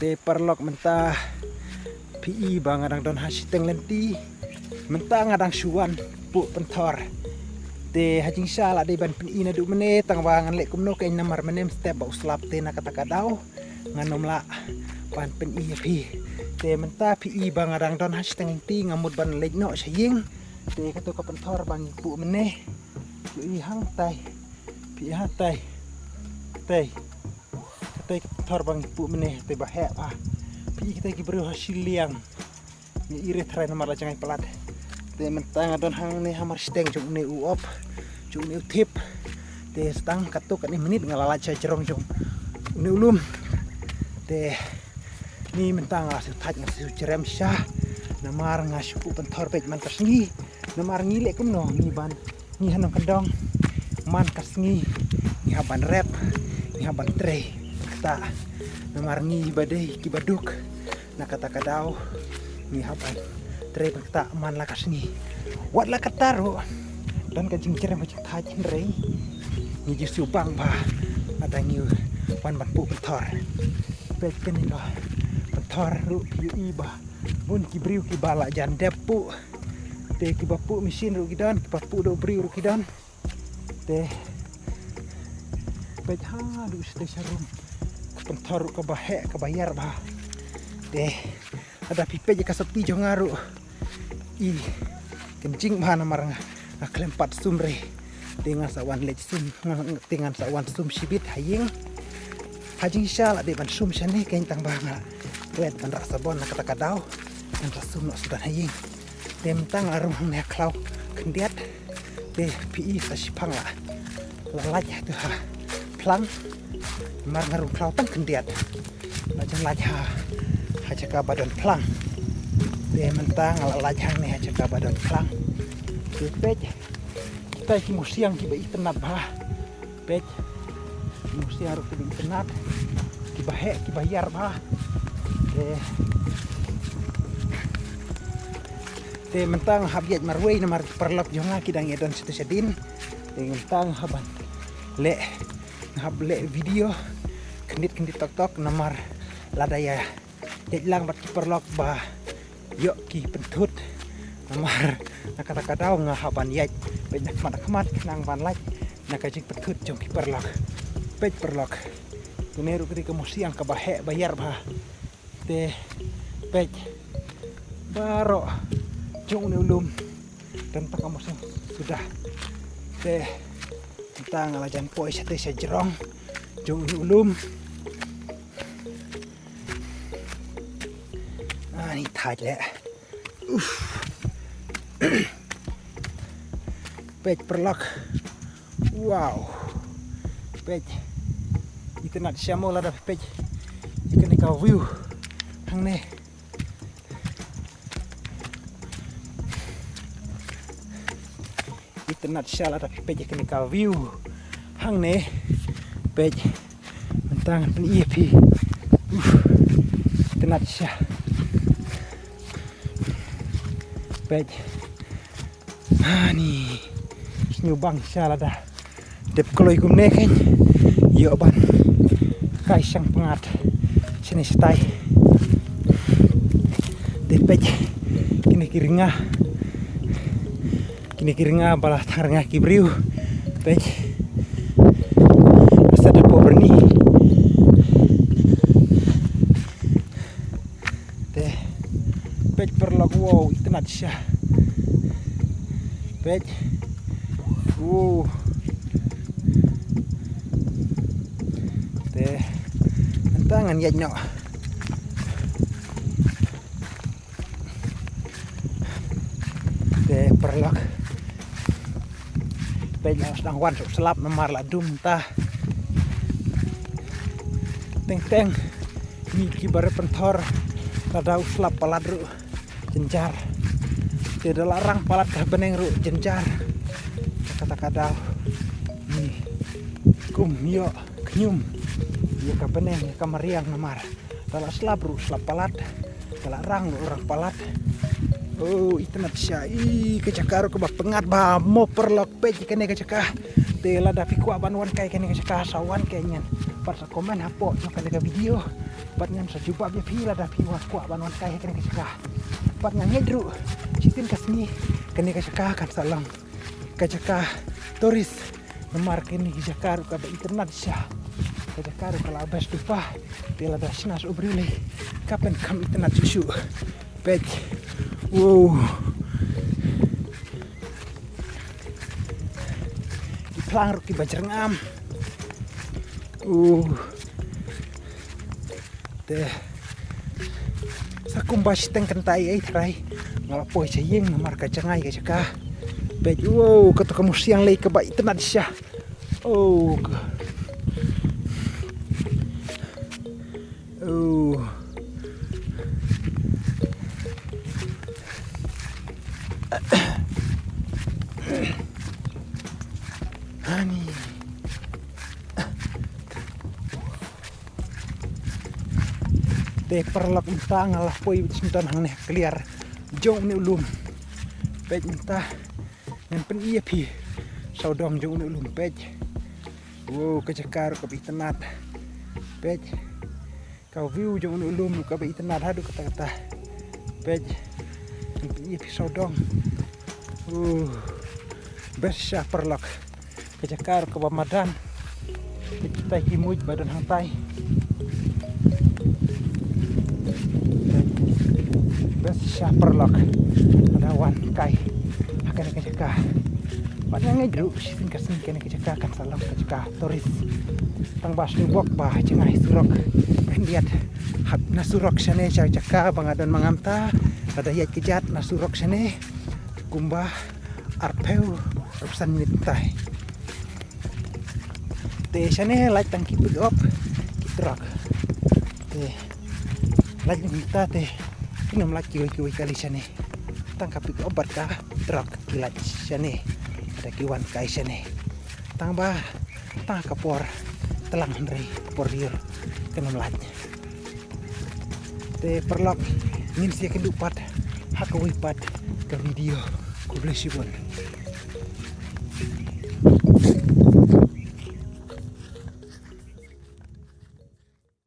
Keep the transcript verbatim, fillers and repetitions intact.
Te paralok mynta phi i ba nga dang don ha shiteng lynti. Mynta nga dang shu wan puh pynthor. Te ha jingshisha la dei ban pyni naduh mynne tang ba ngan leh kumno kein namar mynne mynstep ba u slap te na kata ka daw ngan ym lah ban pyni ïa phi. Te mynta phi i ba nga dang don ha shiteng lynti nga mut ban leit noh sha ïing. Te kato ka pynthor ba ngi puh mynne. Phi i hangtai. Phi i hangtai. Katai. Katai ka pynthor ba ngi puh mynne te ba heh ba. Phi i katai ki briew ha shiliang. Ngi i re tharai namar la jngai palat. Te mynta nga don hangne ha mar shiteng jong une u op. Jong une u thip. Te stang katto katne minit nga la lait sha jrong jong une u lum. Te ni mynta nga la shu thait nga shu jrem sha. Namar nga shu puh pynthor peit man ka sngi. Namar ngi leh kumno ngi ban ngi ha nongkyndong man ka sngi ngi hap ban rep ngi hap ban trei kata. Namar ngi ba dei kiba duk na kata ka daw ngi hap ban trei ban kata man la ka sngi. Wat la kata ruh don ka jingjrem ka jingthait hynrei ngi ju shu bang ba lada ngi wan ban puh pynthor. Peit kane ka pynthor ruh phi i ba bun ki briew kiba la jan dep puh. Te kiba puh machine ruh ki don, kiba puh da u briew ruh ki don. Te peit haduh shatei sharum. Ka pynthor ruh kaba heh kaba ïar bha. Te lada phi peit ïa ka sopti jong nga ruh i kynjing bha namar nga, nga khlem pat sum re. Te ngan sa wan leit sum, ngan, te ngan sa wan sum shibit ha ïing. Ha jingshisha la dei ban sum shane kein tang ba nga klet ban rah sabon na kata ka daw. Ngan sa sum noh sdang ha ïing. Te mynta nga rung hangne ha khlaw khyndiat. Te phi i sa shiphang la, la lait ha tu ha phlang. Namar nga rung khlaw tang khyndiat. La jan lait ha, ha jaka ba don phlang. Te mynta nga la lait hangne ha jaka ba don phlang. Te peit kitai ki musiang kiba itynnat bha. Peit. Musiang ruh kiba itynnat. Kiba heh kiba ïar bha. Te, te mynta nga hap ïaid marwei namar ki paralok jong nga ki dang ïa don shatei shadien. Te mynta nga hap ban leh, nga hap leh video khyndiat khyndiat tok tok namar lada ïa ïaid lang bad ki paralok ba ïoh ki pynthut. Namar na kata ka daw nga hap ban ïaid peit na khmat na khmat khnang ban lait na ka jingpynthut jong ki paralok. Peit paralok. Une ruh ka dei ka musiang kaba heh ba ïar bha. Te peit baroh jong une u lum. Don tang ka musiang suda. Te mynta nga la jan poi shatei sha jrong jong une u lum. Ani thait leh. Uff. Peit paralok. Wow. Peit. Itynnat sha mo lada peit. Ïa kane ka view hangne. Itynnat sha lada phi peit ïa kane ka view hangne. Peit. Mynta ngan pyni ïa phi. Uff. Itynnat sha. Peit. Ani. Sngewbang sha lada dep kloi kumne kein ïoh ban kai shang pyngngad shane shatai. Te peit kine ki ringa, kine ki ringa ba la thang ringa ki briew. Peit. Sa da poh byrni. Te peit paralok, wow, itynnat sha. Peit. Wow. Te mynta ngan ïaid noh. Te paralok. Peit, la sdang wan suk slap namar la dum ta. Teng teng ngi kiba rep pynthor, la dei u slap palat ruh jynjar. Te da la rang palat ka bneng ruh jynjar. Kata ka daw ngi kum ïoh khñium ïa ka bneng ïa ka mariang namar da la slap ruh slap palat, da la rang ruh rang palat. Oh, itynnat sha, i ka jaka ruh kaba pyngngad bha mo paralok, peit kane ka jaka. Te lada phi kwah ban wan kai kane ka jaka sa wan kai, ngin pat sa comment hapoh jong kane ka video. Bad ngan sa jubab ïa phi lada phi wan kwah ban wan kai ha kane ka jaka. Bad nga ngeit ruh shisien ka sngi kane ka jaka kan sa long ka jaka tourist. Namar kane ka jaka ruh kaba itynnad shisha. Ka jaka ruh ka la best dupa. Te lada shna shuh u briew lei ka pynkham itynnad shuh shuh. Peit. Wow. Ki phlang ruh kiba jyrngam. Uh. Te sa kumba shiteng kynta ei ei trai nga la poi sha ïing namar ka jngai ka jaka. Peit, wow, kato ka musiang lei kaba itynnad shisha. Oh. Oh. Ani. Te paralok mynta nga la poi bad sngewdon hangne ha kliar jong une u lum. Peit mynta ngan pyni ïa phi sawdong jong une u lum peit. Wow, ka jaka ruh kaba itynnad. Peit. Ka view jong une u lum ruh kaba itynnad haduh katta katta. Peit. Ngan pyni ïa phi sawdong. Uh. Best shisha paralok. Ka jaka ruh kaba madan. Peit kitai ki muid ba don hangtai. Best shisha paralok. Lada wan kai ha kane ka jaka. Bad nga ngeit ruh shisien ka sngi kane ka jaka kan sa long ka jaka tourist. Tang ba sngewbok ba jngai surok khyndiat hap na surok shane sha jaka ba nga don ma nga mynta. Lada ïaid kjat na surok shane kumba arphew arphew san minit mynta. Te shane lait tang ki pick up ki truck. Te lait mynta te kim lait kiwei kiwei kali shane. Tang ka pick up bad ka truck ki lait shane. Lada ki wan kai shane. Tang ba tang ka por tlang hynrei ka por riur kim lait. Te paralok ngin sa ïakynduh pat ha kawei pat ka video. Khublei shibun.